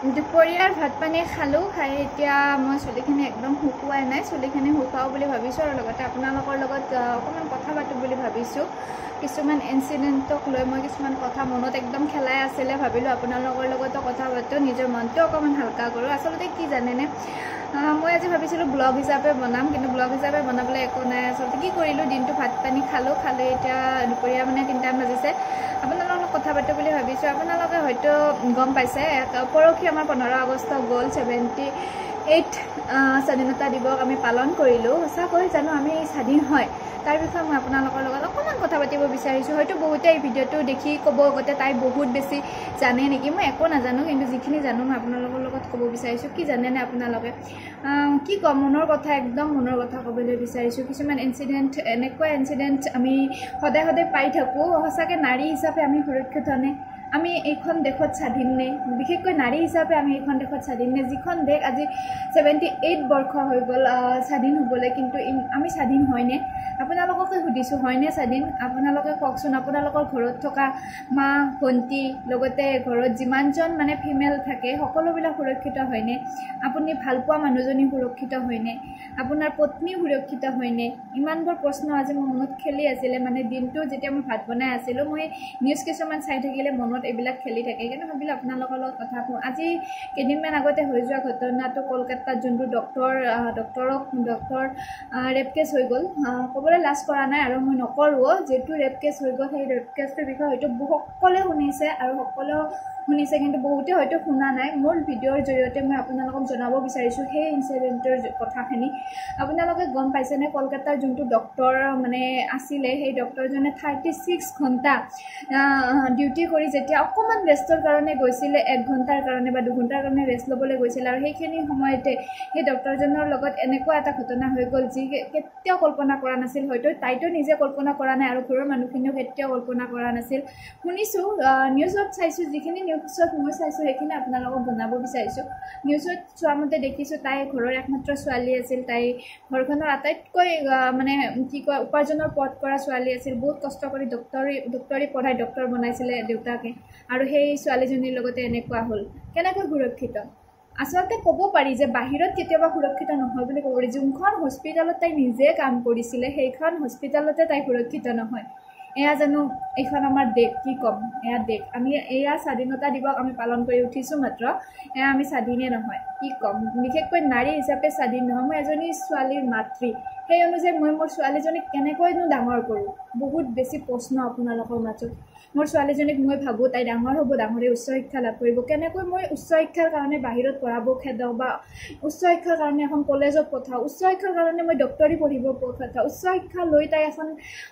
দুপৰীয়াৰ ভাত পানী খালোঁ, খাই এতিয়া মই চুলিখিনি একদম শুকোৱাই নাই, চুলিখিনি শুকাওঁ বুলি ভাবিছোঁ আৰু লগতে আপোনালোকৰ লগত অকণমান কথা পাতোঁ বুলি ভাবিছোঁ। কিছুমান ইনচিডেণ্টক লৈ মই কিছুমান কথা মনত একদম খেলাই আছিলে, ভাবিলোঁ আপোনালোকৰ লগতো কথা পাতোঁ, নিজৰ মনটো অকণমান হালকা কৰোঁ। আচলতে কি জানেনে, মই আজি ভাবিছিলোঁ ব্লগ হিচাপে বনাম, কিন্তু ব্লগ হিচাপে বনাবলৈ একো নাই। আচলতে কি কৰিলোঁ, দিনটো ভাত পানী খালোঁ, খালোঁ এতিয়া দুপৰীয়া মানে 3টামান বাজিছে, আপোনালোকৰ লগত কথা পাতোঁ বুলি ভাবিছোঁ। আপোনালোকে হয়তো গম পাইছে, পৰহি আমাৰ 15 আগষ্ট গ'ল, 78 স্বাধীনতা দিৱস আমি পালন কৰিলোঁ। সঁচাকৈ জানো আমি স্বাধীন হয়, তাৰ বিষয়ে মই আপোনালোকৰ লগত অকণমান কথা পাতিব বিচাৰিছোঁ। হয়তো বহুতে এই ভিডিঅ'টো দেখি ক'ব আগতে তাই বহুত বেছি জানে নেকি, মই একো নাজানো, কিন্তু যিখিনি জানো মই আপোনালোকৰ লগত ক'ব বিচাৰিছোঁ। কি জানেনে আপোনালোকে, কি ক'ম, মনৰ কথা, একদম মনৰ কথা ক'বলৈ বিচাৰিছোঁ। কিছুমান ইনচিডেণ্ট, এনেকুৱা ইনচিডেণ্ট আমি সদায় সদায় পাই থাকোঁ। সঁচাকৈ নাৰী হিচাপে আমি সুৰক্ষিত নে? আমি এইখন দেশত স্বাধীন নে? বিশেষকৈ নাৰী হিচাপে আমি এইখন দেশত স্বাধীন নে? যিখন দেশ আজি 78 বৰ্ষ হৈ গ'ল স্বাধীন হ'বলৈ, কিন্তু আমি স্বাধীন হয়নে? আপোনালোককে সুধিছোঁ, হয়নে স্বাধীন? আপোনালোকে কওকচোন, আপোনালোকৰ ঘৰত থকা মা, ভণ্টি, লগতে ঘৰত যিমানজন মানে ফিমেল থাকে সকলোবিলাক সুৰক্ষিত হয়নে? আপুনি ভালপোৱা মানুহজনী সুৰক্ষিত হয়নে? আপোনাৰ পত্নী সুৰক্ষিত হয়নে? ইমানবোৰ প্ৰশ্ন আজি মোৰ মনত খেলি আছিলে। মানে দিনটো যেতিয়া মই ভাত বনাই আছিলোঁ, মই নিউজ কিছুমান চাই থাকিলে মনত এইবিলাক খেলি থাকে, কিন্তু ভাবিলোঁ আপোনালোকৰ লগত কথা কওঁ। আজি কেইদিনমান আগতে হৈ যোৱা ঘটনাটো, কলকাতাত যোনটো ডক্টৰ ৰেপ কেছ হৈ গ'ল, ক'বলৈ লাজ কৰা নাই আৰু মই নকৰোঁ। যিটো ৰেপ কেছ হৈ গ'ল, সেই ৰেপ কেছটোৰ বিষয়ে হয়তো সকলোৱে শুনিছে আৰু সকলোৱে শুনিছে, কিন্তু বহুতে হয়তো শুনা নাই। মোৰ ভিডিঅ'ৰ জৰিয়তে মই আপোনালোকক জনাব বিচাৰিছোঁ সেই ইনচিডেণ্টৰ কথাখিনি। আপোনালোকে গম পাইছেনে, কলকাতাৰ যোনটো ডক্টৰ মানে আছিলে, সেই ডক্টৰজনে 36 ঘণ্টা ডিউটি কৰি যেতিয়া অকণমান ৰেষ্টৰ কাৰণে গৈছিলে, 1 ঘণ্টাৰ কাৰণে বা 2 ঘণ্টাৰ কাৰণে ৰেষ্ট ল'বলৈ গৈছিলে, আৰু সেইখিনি সময়তে সেই ডক্টৰজনৰ লগত এনেকুৱা এটা ঘটনা হৈ গ'ল যি কেতিয়াও কল্পনা কৰা নাছিল। হয়তো তাইতো নিজে কল্পনা কৰা নাই আৰু ঘৰৰ মানুহখিনিও কেতিয়াও কল্পনা কৰা নাছিল। শুনিছোঁ, নিউজত চাইছোঁ, যিখিনি নিউজত মই চাইছোঁ সেইখিনি আপোনালোকক জনাব বিচাৰিছোঁ। নিউজত চোৱা মতে দেখিছোঁ তাই ঘৰৰ একমাত্ৰ ছোৱালী আছিল, তাই ঘৰখনৰ আটাইতকৈ মানে কি কয় উপাৰ্জনৰ পথ কৰা ছোৱালী আছিল। বহুত কষ্ট কৰি ডক্টৰী পঢ়াই ডক্টৰ বনাইছিলে দেউতাকে, আৰু সেই ছোৱালীজনীৰ লগতে এনেকুৱা হ'ল। কেনেকৈ সুৰক্ষিত? আচলতে ক'ব পাৰি যে বাহিৰত কেতিয়াবা সুৰক্ষিত নহয় বুলি ক'ব পাৰি। যোনখন হস্পিটেলত তাই নিজে কাম কৰিছিলে, সেইখন হস্পিটেলতে তাই সুৰক্ষিত নহয়। এয়া জানো এইখন আমাৰ দেশ? কি ক'ম, এয়া দেশ? আমি এয়া স্বাধীনতা দিৱস আমি পালন কৰি উঠিছোঁ মাত্ৰ, এয়া আমি স্বাধীনে নহয়। কি ক'ম, বিশেষকৈ নাৰী হিচাপে স্বাধীন নহয়। মই এজনী ছোৱালীৰ মাতৃ, সেই অনুযায়ী মই মোৰ ছোৱালীজনীক কেনেকৈনো ডাঙৰ কৰোঁ, বহুত বেছি প্ৰশ্ন আপোনালোকৰ মাজত। মোৰ ছোৱালীজনীক মই ভাবোঁ তাই ডাঙৰ হ'ব, ডাঙৰে উচ্চ শিক্ষা লাভ কৰিব। কেনেকৈ মই উচ্চ শিক্ষাৰ কাৰণে বাহিৰত পঢ়াব খেদাওঁ, বা উচ্চ শিক্ষাৰ কাৰণে এখন কলেজত পঠাওঁ, উচ্চ শিক্ষাৰ কাৰণে মই ডক্টৰী পঢ়িব পঠাওঁ, উচ্চ শিক্ষা লৈ তাই এখন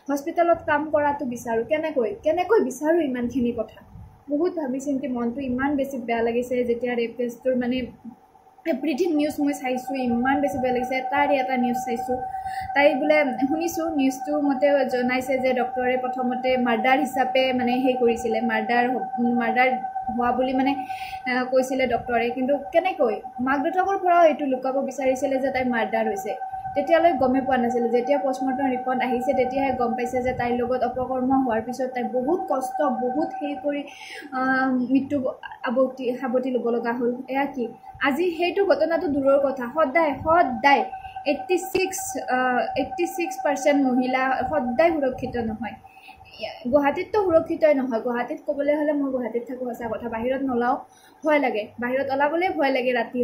হস্পিটেলত কাম কৰাটো বিচাৰোঁ। কেনেকৈ কেনেকৈ বিচাৰোঁ ইমানখিনি কথা বহুত ভাবি চিন্তি মনটো ইমান বেছি বেয়া লাগিছে। যেতিয়া ৰেপ কেছটোৰ মানে এভৰিথিং নিউজ মই চাইছোঁ, ইমান বেছি বেয়া লাগিছে। তাৰে এটা নিউজ চাইছোঁ, তাই বোলে শুনিছোঁ নিউজটো মতে জনাইছে যে ডক্টৰে প্ৰথমতে মাৰ্ডাৰ হিচাপে মানে সেই কৰিছিলে, মাৰ্ডাৰ হোৱা বুলি মানে কৈছিলে ডক্টৰে। কিন্তু কেনেকৈ মাক দেউতাকৰ পৰাও এইটো লুকাব বিচাৰিছিলে যে তাই মাৰ্ডাৰ হৈছে, তেতিয়ালৈ গমেই পোৱা নাছিলে। যেতিয়া পষ্টমৰ্টম ৰিপৰ্ট আহিছে তেতিয়াহে গম পাইছে যে তাইৰ লগত অপকৰ্ম হোৱাৰ পিছত তাই বহুত কষ্ট, বহুত সেই কৰি মৃত্যু সাৱটি ল'ব লগা হ'ল। এয়া কি আজি সেইটো ঘটনাটো দূৰৰ কথা, সদায় সদায় 86% মহিলা সদায় সুৰক্ষিত নহয়। গুৱাহাটীততো সুৰক্ষিতই নহয়। গুৱাহাটীত ক'বলৈ হ'লে মই গুৱাহাটীত থাকোঁ, সঁচা কথা, বাহিৰত নোলাওঁ, ভয় লাগে, বাহিৰত ওলাবলৈ ভয় লাগে, ৰাতি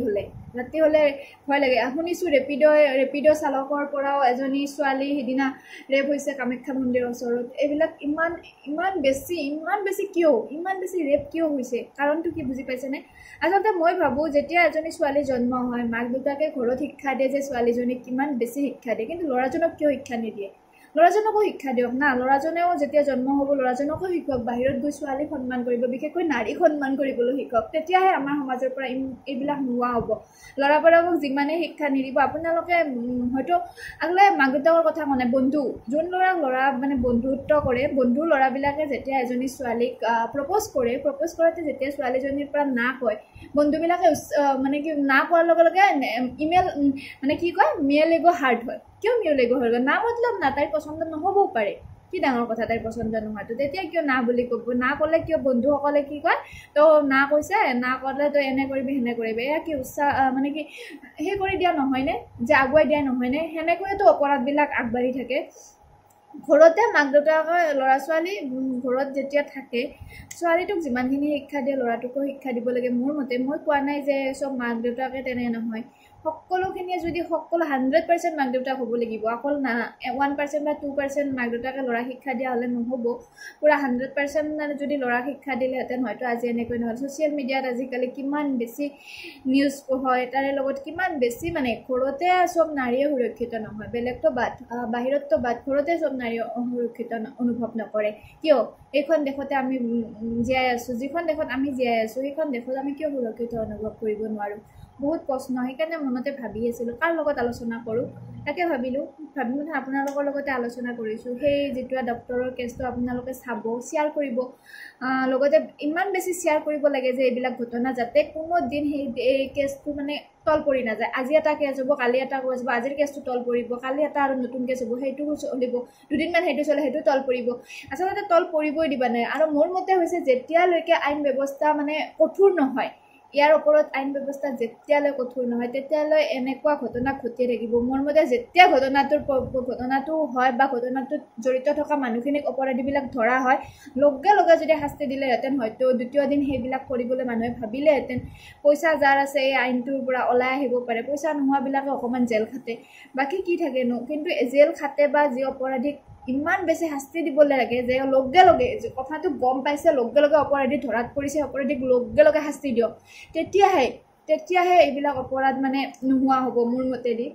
হ'লে ভয় লাগে। শুনিছোঁ ৰেপিড' চালকৰ পৰাও এজনী ছোৱালী সিদিনা ৰেপ হৈছে কামাখ্যা মন্দিৰৰ ওচৰত। এইবিলাক ইমান ইমান বেছি ইমান বেছি কিয়, ইমান বেছি ৰেপ কিয় হৈছে, কাৰণটো কি বুজি পাইছেনে? আচলতে মই ভাবোঁ যেতিয়া এজনী ছোৱালী জন্ম হয়, মাক দেউতাকে ঘৰত শিক্ষা দিয়ে যে ছোৱালীজনীক কিমান বেছি শিক্ষা দিয়ে, কিন্তু ল'ৰাজনক কিয় শিক্ষা নিদিয়ে? ল'ৰাজনকো শিক্ষা দিয়ক না। ল'ৰাজনেও যেতিয়া জন্ম হ'ব ল'ৰাজনকো শিকক, বাহিৰত গৈ ছোৱালীক সন্মান কৰিব, বিশেষকৈ নাৰীক সন্মান কৰিবলৈ শিকক, তেতিয়াহে আমাৰ সমাজৰ পৰা এইবিলাক নোহোৱা হ'ব। ল'ৰাবোৰক যিমানেই শিক্ষা নিদিব আপোনালোকে, হয়তো আগলৈ মাক দেউতাকৰ কথা কোৱা নাই, বন্ধু যোন ল'ৰাক ল'ৰা মানে বন্ধুত্ব কৰে, বন্ধু ল'ৰাবিলাকে যেতিয়া এজনী ছোৱালীক প্ৰপ'জ কৰে, প্ৰপ'জ কৰোঁতে যেতিয়া ছোৱালীজনীৰ পৰা না কয়, বন্ধুবিলাকে মানে কি না কোৱাৰ লগে লগে ইমেইল মানে কি কয়, মেল এগো হাৰ্ট হয়। কিয় মেল এগো হৈ গ'ল? না মতলব না, তাইৰ পচন্দ নহ'বও পাৰে। কি ডাঙৰ কথা তাইৰ পচন্দ নোহোৱাটো, তেতিয়া কিয় না বুলি ক'ব? না ক'লে কিয় বন্ধুসকলে কি কয়, তো না কৈছে, না ক'লে তই এনে কৰিবি সেনে কৰিবি, এয়া কি উৎসাহ মানে কি সেই কৰি দিয়া নহয়নে, যে আগুৱাই দিয়া নহয়নে? সেনেকৈয়েতো অপৰাধবিলাক আগবাঢ়ি থাকে। ঘৰতে মাক দেউতাকে ল'ৰা ছোৱালী ঘৰত যেতিয়া থাকে, ছোৱালীটোক যিমানখিনি শিক্ষা দিয়ে ল'ৰাটোকো শিক্ষা দিব লাগে মোৰ মতে। মই কোৱা নাই যে চব মাক দেউতাকে তেনে নহয়, সকলোখিনিয়ে যদি সকলো 100% মাক দেউতাক হ'ব লাগিব, অকল না 1% বা 2% মাক দেউতাকে ল'ৰাক শিক্ষা দিয়া হ'লে নহ'ব। পূৰা 100% মানে যদি ল'ৰাক শিক্ষা দিলেহেঁতেন হয়তো আজি এনেকৈ নহ'ল। ছ'চিয়েল মিডিয়াত আজিকালি কিমান বেছি নিউজ হয়, তাৰে লগত কিমান বেছি মানে ঘৰতে চব নাৰীয়ে সুৰক্ষিত নহয়, বেলেগতো বাদ, বাহিৰততো বাদ, ঘৰতে চব নাৰীয়ে সুৰক্ষিত অনুভৱ নকৰে। কিয়? এইখন দেশতে আমি জীয়াই আছোঁ, যিখন দেশত আমি জীয়াই আছোঁ সেইখন দেশত আমি কিয় সুৰক্ষিত অনুভৱ কৰিব নোৱাৰোঁ? বহুত প্ৰশ্ন। সেইকাৰণে মনতে ভাবি আছিলোঁ কাৰ লগত আলোচনা কৰোঁ, তাকে ভাবিলোঁ, ভাবি মানে আপোনালোকৰ লগতে আলোচনা কৰিছোঁ। সেই যিটো ডক্টৰৰ কেছটো আপোনালোকে চাব, শ্বেয়াৰ কৰিব, লগতে ইমান বেছি শ্বেয়াৰ কৰিব লাগে যে এইবিলাক ঘটনা যাতে কোনো দিন সেই এই কেছটো মানে তল পৰি নাযায়। আজি এটা কেছ হ'ব, কালি এটা কেছ হ'ব, আজিৰ কেছটো তল পৰিব, কালি এটা আৰু নতুন কেছ হ'ব, সেইটো চলিব, দুদিনমান সেইটো চলে, সেইটো তল পৰিব। আচলতে তল পৰিবই দিবা নাই। আৰু মোৰ মতে হৈছে যেতিয়ালৈকে আইন ব্যৱস্থা মানে কঠোৰ নহয়, ইয়াৰ ওপৰত আইন ব্যৱস্থা যেতিয়ালৈ কঠোৰ নহয় তেতিয়ালৈ এনেকুৱা ঘটনা ঘটিয়ে থাকিব। মোৰ মতে যেতিয়া ঘটনাটো হয় বা ঘটনাটোত জড়িত থকা মানুহখিনিক অপৰাধীবিলাক ধৰা হয়, লগে লগে যদি শাস্তি দিলেহেঁতেন হয়তো দ্বিতীয় দিন সেইবিলাক কৰিবলৈ মানুহে ভাবিলেহেঁতেন। পইচা যাৰ আছে এই আইনটোৰ পৰা ওলাই আহিব পাৰে, পইচা নোহোৱাবিলাকে অকণমান জেল খাটে, বাকী কি থাকেনো? কিন্তু জেল খাটে বা যি অপৰাধীক ইমান বেছি শাস্তি দিব লাগে যে লগে লগে কথাটো গম পাইছে, লগে লগে অপৰাধী ধৰাত পৰিছে, অপৰাধীক লগে লগে শাস্তি দিয়ক, তেতিয়াহে এইবিলাক অপৰাধ মানে নোহোৱা হ'ব মোৰ মতেদি।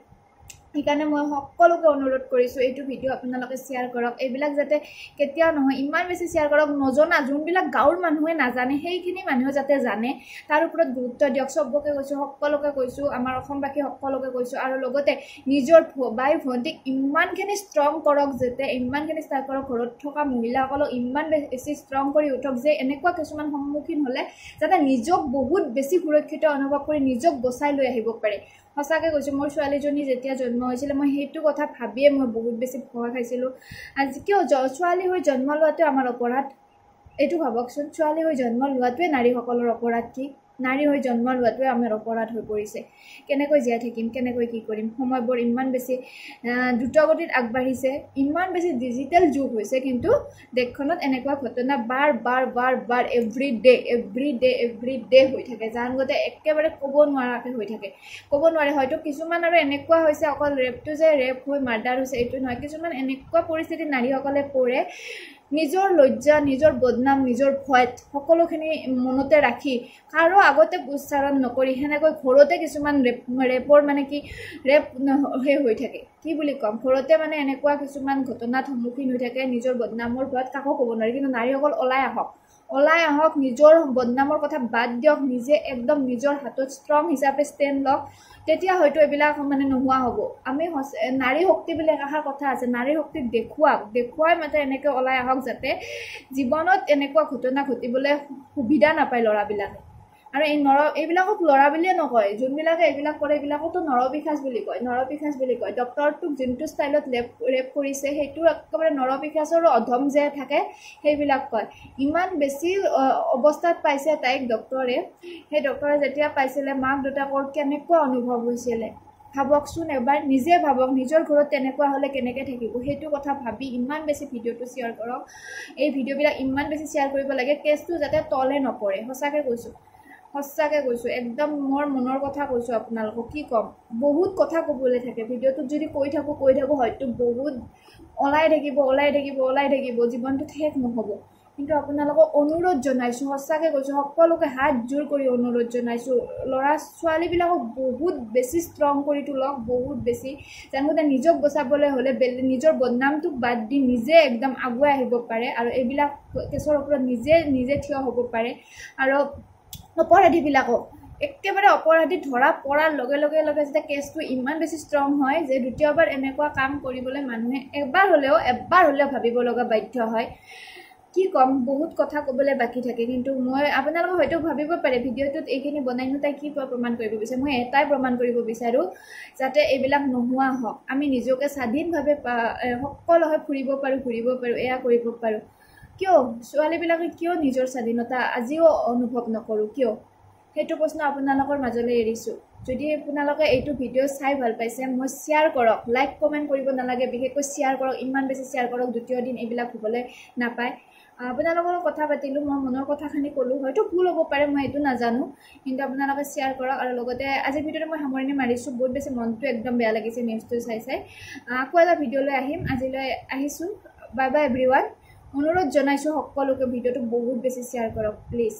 সেইকাৰণে মই সকলোকে অনুৰোধ কৰিছোঁ এইটো ভিডিঅ' আপোনালোকে শ্বেয়াৰ কৰক, এইবিলাক যাতে কেতিয়াও নহয়, ইমান বেছি শ্বেয়াৰ কৰক। নজনা যোনবিলাক গাঁৱৰ মানুহে নাজানে সেইখিনি মানুহে যাতে জানে তাৰ ওপৰত গুৰুত্ব দিয়ক। চবকে কৈছোঁ, সকলোকে কৈছোঁ, আমাৰ অসমবাসী সকলোকে কৈছোঁ। আৰু লগতে নিজৰ বাই ভণ্টিক ইমানখিনি ষ্ট্ৰং কৰক, যাতে ইমানখিনি ষ্ট্ৰং কৰক, ঘৰত থকা মহিলাসকলক ইমান বেছি ষ্ট্ৰং কৰি উঠক যে এনেকুৱা কিছুমান সন্মুখীন হ'লে যাতে নিজক বহুত বেছি সুৰক্ষিত অনুভৱ কৰি নিজক বচাই লৈ আহিব পাৰে। সঁচাকৈ কৈছোঁ, মোৰ ছোৱালীজনী যেতিয়া জন্ম হৈছিলে মই সেইটো কথা ভাবিয়ে মই বহুত বেছি ভয় খাইছিলোঁ। আজি কিয় ছোৱালী হৈ জন্ম লোৱাটোৱে আমাৰ অপৰাধ, এইটো ভাবকচোন। ছোৱালী হৈ জন্ম লোৱাটোৱে নাৰীসকলৰ অপৰাধ কি? নাৰী হৈ জন্ম লোৱাটোৱে আমাৰ অপৰাধ হৈ পৰিছে। কেনেকৈ জীয়াই থাকিম, কেনেকৈ কি কৰিম? সময়বোৰ ইমান বেছি দ্ৰুতগতিত আগবাঢ়িছে, ইমান বেছি ডিজিটেল যুগ হৈছে, কিন্তু দেশখনত এনেকুৱা ঘটনা বাৰ বাৰ বাৰ বাৰ every day every day every day হৈ থাকে, যাৰ লগতে একেবাৰে ক'ব নোৱাৰাকৈ হৈ থাকে, ক'ব নোৱাৰে। হয়তো কিছুমান আৰু এনেকুৱা হৈছে, অকল ৰেপটো যে ৰেপ হৈ মাৰ্ডাৰ হৈছে এইটো নহয়, কিছুমান এনেকুৱা পৰিস্থিতিত নাৰীসকলে পৰে, নিজৰ লজ্জা, নিজৰ বদনাম, নিজৰ ভয়ত সকলোখিনি মনতে ৰাখি কাৰো আগতে উচ্চাৰণ নকৰি সেনেকৈ ঘৰতে কিছুমান ৰেপৰ মানে কি ৰেপ সেই হৈ থাকে, কি বুলি ক'ম, ঘৰতে মানে এনেকুৱা কিছুমান ঘটনাত সন্মুখীন হৈ থাকে, নিজৰ বদনামৰ ভয়ত কাকো ক'ব নোৱাৰি। কিন্তু নাৰীসকল ওলাই আহক, ওলাই আহক, নিজৰ বদনামৰ কথা বাদ দিয়ক, নিজে একদম নিজৰ হাতত ষ্ট্ৰং হিচাপে ষ্টেণ্ড লওক, তেতিয়া হয়তো এইবিলাক মানে নোহোৱা হ'ব। আমি নাৰী শক্তি বুলি এষাৰ কথা আছে, নাৰী শক্তিক দেখুৱাওক, দেখুৱাই মাত্ৰ এনেকৈ ওলাই আহক যাতে জীৱনত এনেকুৱা ঘটনা ঘটিবলৈ সুবিধা নাপায় ল'ৰাবিলাকে। আৰু এই এইবিলাকক ল'ৰা বুলিয়ে নকয়, যোনবিলাকে এইবিলাক কৰে এইবিলাকতো নৰপিশাচ বুলি কয়, নৰপিশাচ বুলি কয়। ডক্টৰটোক যোনটো ষ্টাইলত ৰেপ কৰিছে সেইটো একেবাৰে নৰপিশাচৰো অধম যে থাকে সেইবিলাক কয়। ইমান বেছি অৱস্থাত পাইছে তাইক ডক্টৰে, সেই ডক্টৰে যেতিয়া পাইছিলে মাক দেউতাকৰ কেনেকুৱা অনুভৱ হৈছিলে ভাবকচোন এবাৰ, নিজে ভাবক নিজৰ ঘৰত তেনেকুৱা হ'লে কেনেকৈ থাকিব, সেইটো কথা ভাবি ইমান বেছি ভিডিঅ'টো শ্বেয়াৰ কৰক। এই ভিডিঅ'বিলাক ইমান বেছি শ্বেয়াৰ কৰিব লাগে, কেছটো যাতে তলে নপৰে। সঁচাকৈ কৈছোঁ, সঁচাকৈ কৈছোঁ, একদম মোৰ মনৰ কথা কৈছোঁ আপোনালোকক, কি ক'ম, বহুত কথা ক'বলৈ থাকে ভিডিঅ'টোত, যদি কৈ থাকোঁ কৈ থাকোঁ হয়তো বহুত ওলাই থাকিব, ওলাই থাকিব, ওলাই থাকিব, জীৱনটোত শেষ নহ'ব। কিন্তু আপোনালোকক অনুৰোধ জনাইছোঁ, সঁচাকৈ কৈছোঁ, সকলোকে হাত জোৰ কৰি অনুৰোধ জনাইছোঁ, ল'ৰা ছোৱালীবিলাকক বহুত বেছি ষ্ট্ৰং কৰি তোলক, বহুত বেছি, তেওঁলোকে নিজক বচাবলৈ হ'লে নিজৰ বদনামটোক বাদ দি নিজে একদম আগুৱাই আহিব পাৰে আৰু এইবিলাক কেছৰ ওপৰত নিজে নিজে থিয় হ'ব পাৰে। আৰু অপৰাধীবিলাকক একেবাৰে অপৰাধী ধৰা পৰাৰ লগে লগে লগে যেতিয়া কেছটো ইমান বেছি ষ্ট্ৰং হয় যে দ্বিতীয়বাৰ এনেকুৱা কাম কৰিবলৈ মানুহে এবাৰ হ'লেও ভাবিব লগা বাধ্য হয়। কি ক'ম, বহুত কথা ক'বলৈ বাকী থাকে, কিন্তু মই আপোনালোকে হয়তো ভাবিব পাৰে ভিডিঅ'টোত এইখিনি বনাইনো তাই কি প্ৰমাণ কৰিব বিচাৰে। মই এটাই প্ৰমাণ কৰিব বিচাৰোঁ, যাতে এইবিলাক নোহোৱা হওক, আমি নিজকে স্বাধীনভাৱে সকলো হৈ ফুৰিব পাৰোঁ, ঘূৰিব পাৰোঁ, এয়া কৰিব পাৰোঁ। কিয় ছোৱালীবিলাকে কিয় নিজৰ স্বাধীনতা আজিও অনুভৱ নকৰোঁ কিয়? সেইটো প্ৰশ্ন আপোনালোকৰ মাজলৈ এৰিছোঁ। যদি আপোনালোকে এইটো ভিডিঅ' চাই ভাল পাইছে, মই শ্বেয়াৰ কৰক, লাইক কমেণ্ট কৰিব নালাগে, বিশেষকৈ শ্বেয়াৰ কৰক, ইমান বেছি শ্বেয়াৰ কৰক দ্বিতীয় দিন এইবিলাক হ'বলৈ নাপায়। আপোনালোকৰ লগত কথা পাতিলোঁ, মই মনৰ কথাখিনি ক'লোঁ, হয়তো ভুল হ'ব পাৰে, মই এইটো নাজানো, কিন্তু আপোনালোকে শ্বেয়াৰ কৰক। আৰু লগতে আজিৰ ভিডিঅ'টো মই সামৰণি মাৰিছোঁ। বহুত বেছি মনটো একদম বেয়া লাগিছে নিউজটো চাই চাই। আকৌ এটা ভিডিঅ' লৈ আহিম, আজিলৈ আহিছোঁ, বাই বাই এভৰি ওৱান। অনুৰোধ জনাইছোঁ সকলোকে, ভিডিঅ'টো বহুত বেছি শ্বেয়াৰ কৰক প্লিজ।